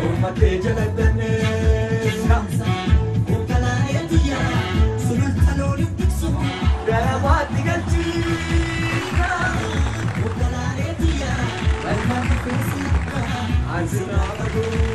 Orma kee jala danneessa. Konkolaataa sululta looniif tiksu. Gara baatti galchiisa. Konkolaataa balfaan qopheessi. Ansi naa fagoo.